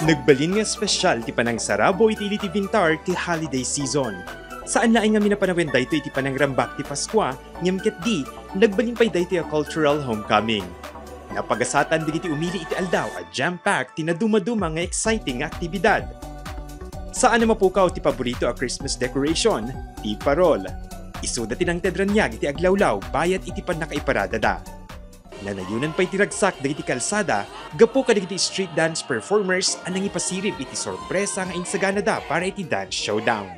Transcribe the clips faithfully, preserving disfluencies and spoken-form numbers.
Nagbalin nga espesyal ti panangsarabo iti ili ti Bintar ti holiday season. Saan laeng nga minapanawen daytoy iti panangrambak ti Paskua, ngem ketdi, nagbalin pay daytoy a cultural homecoming. Napagasatan dagiti umili iti aldaw a jam-packed ti nadumaduma nga exciting nga aktibidad. Saan a mapukaw ti paborito a Christmas decoration, ti parol. Isuda ti nangted raniag iti aglawlaw bayat iti pannakaiparadada. Nanayonan pay ti ragsak dagiti kalsada gapu kadagiti street dance performers a nangipasirib iti sorpresa nga insaganada para iti dance showdown.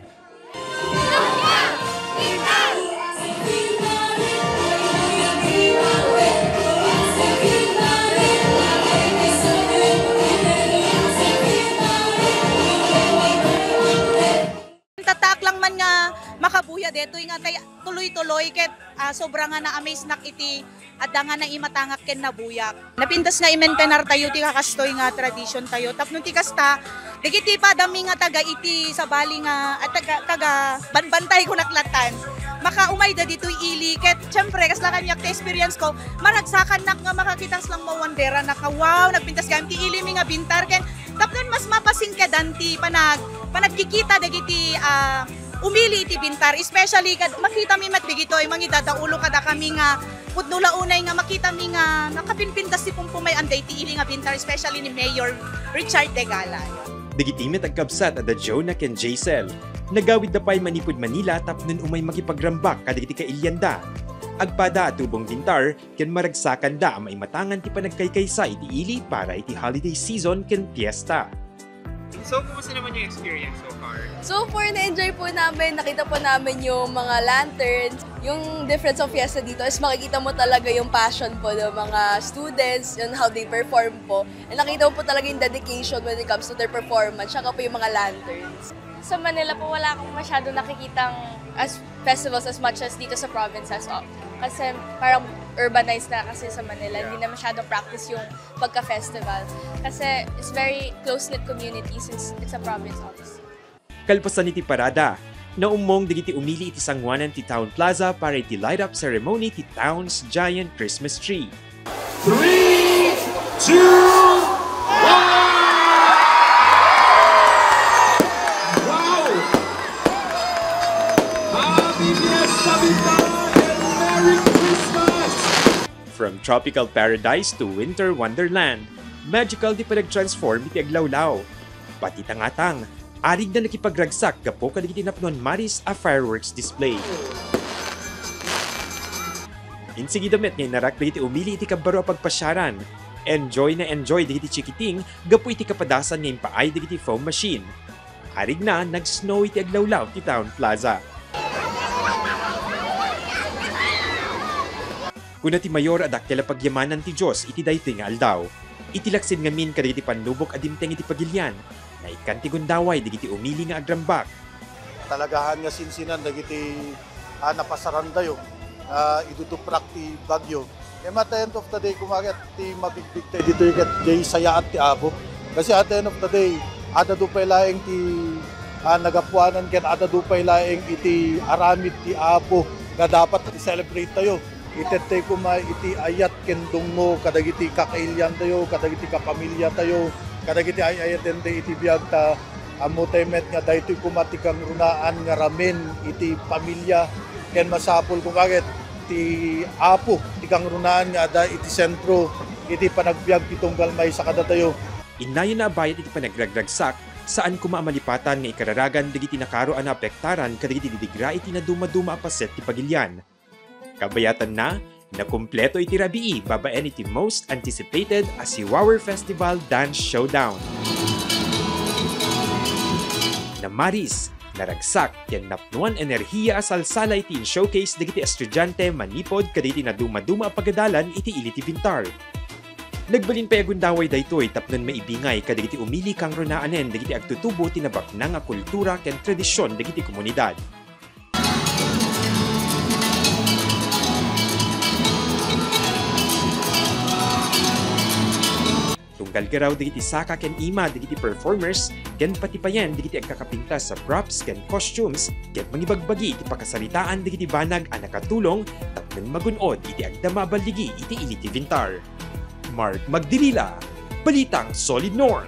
Tattaak lang man nga makabuya detoy nga tay tuloy-tuloy ket, ah, sobra nga na-amaze nak iti adda nga naimatangak ken nabuyak. Napintas nga i-maintain tayo ti kakastoy nga tradition tayo. Tapno ti kasta, dagiti padami nga taga iti sabali nga, ah, taga, taga banbantay ko naklatan. Makaumay da ditoy ili ket siyempre kasla kaniak ti experience ko, maragsakan nak nga makakitas lang mawandera nak nga, wow, nagpintas gayam ti ili mi nga Bintar ken tapno mas mapasingkadan ti panag-, panagkikita dagiti, ah, umili iti Bintar, especially kad makita mi met dagitoy mangidadaulo kada kami nga pudno la unay nga makita mi nga nakapinpintas ti pumpumayan daytoy ili nga Bintar, especially ni Mayor Richard Degala. Dagiti met agkabsat a da Jonah ken Jaisel, nagawidda pay manipud Manila tapno umay makipagrambak kadagiti kailianda. Agpada a tubong Bintar, ken maragsakanda a maimatangan ti panagkaykaysa iti ili para iti holiday season ken fiesta. So, kumusta naman yung experience so far? So far, na-enjoy po namin. Nakita po namin yung mga lanterns. Yung difference of fiesta dito is makikita mo talaga yung passion po ng mga students, yung how they perform po. And nakita mo po talaga yung dedication when it comes to their performance, tsaka po yung mga lanterns. Sa Manila po, wala akong masyado nakikitang as festivals as much as dito sa provinces. Oh, kasi parang urbanized na kasi sa Manila, hindi na masyado practice yung pagka-festival. Kasi it's very close-knit community since it's a province, obviously. Kalpasan iti parada, naummong dagiti umili iti sanguanan ti Town Plaza para iti light-up ceremony ti town's giant Christmas tree. Three, two, one! Wow! Happy Fiesta Bintar and Merry Christmas! From tropical paradise to winter wonderland, magical ti panag-transform iti aglawlaw. Pati tangatang, arigda nakipagragsak gapu kadagiti napnuan maris a fireworks display. Insigida met nga inarak dagiti umili iti kabbaro a pagpasiaran. Enjoy na enjoy dagiti chikiting gapu iti kapadasan nga impaay dagiti foam machine. Arigna, nag-snow iti aglawlaw ti Town Plaza. Kuna ti mayor a dakkel a pagyamanan ti Dios iti daytoy nga aldaw. Iti laksid ngamin kadagiti pannubok a dimteng iti pagilian, naikkan ti gundaway dagiti umili nga agrambak. Talagahan nga sinsinan dagiti, ah, napasarandayo, ah, iduduprak ti bagyo. Ngem at the end of the day, kumaket ti mabigbig tayo ditoy ket jay sayaat ti Apo. Kasi at the end of the day, adda dupay laeng ti, ah, nagapuanan ken adda dupay laeng iti aramid ti Apo nga dapat i-celebrate tayo. Ited tayo koma iti ayat ken dungngo kadagiti kakailian tayo, kadagiti kapamilya tayo, kadagiti ay-ayaten tayo iti biag ta ammo tayo met nga daytoy koma ti kangrunaan nga ramen iti pamilya ken masapul koma ket ti Apo ti kangrunaan nga adda iti sentro iti panagbiag ti tunggal maysa kadatayo. Innayon a bayat iti panagragragsak, saan koma a malipatan nga ikararagan dagiti nakaro a naapektaran kadagiti didigra iti nadumaduma a paset ti pagilian. Kabayatanna, nakumpleto iti rabii babaen iti most anticipated a Siwawer Festival Dance Showdown. Namaris, naragsak, ken napnuan enerhiya a salsala iti in-showcase dagiti estudiante manipud kadagiti nadumaduma a pagadalan iti ili ti Bintar. Nagbalin pay a gundaway daytoy tapno maibingay kadagiti umili kangrunaanen dagiti agtutubo ti nabaknang a kultura ken tradision dagiti komunidad. Tunggal garaw dagiti saka ken ima dagiti performers ken patipayen dagiti agkakapintas a props ken costumes ket mangibagbagi iti pakasaritaan dagiti banag a nakatulong tapno magun-od iti agdama a balligi iti ili ti Bintar. Mark Magdirila, Balitang Solid North.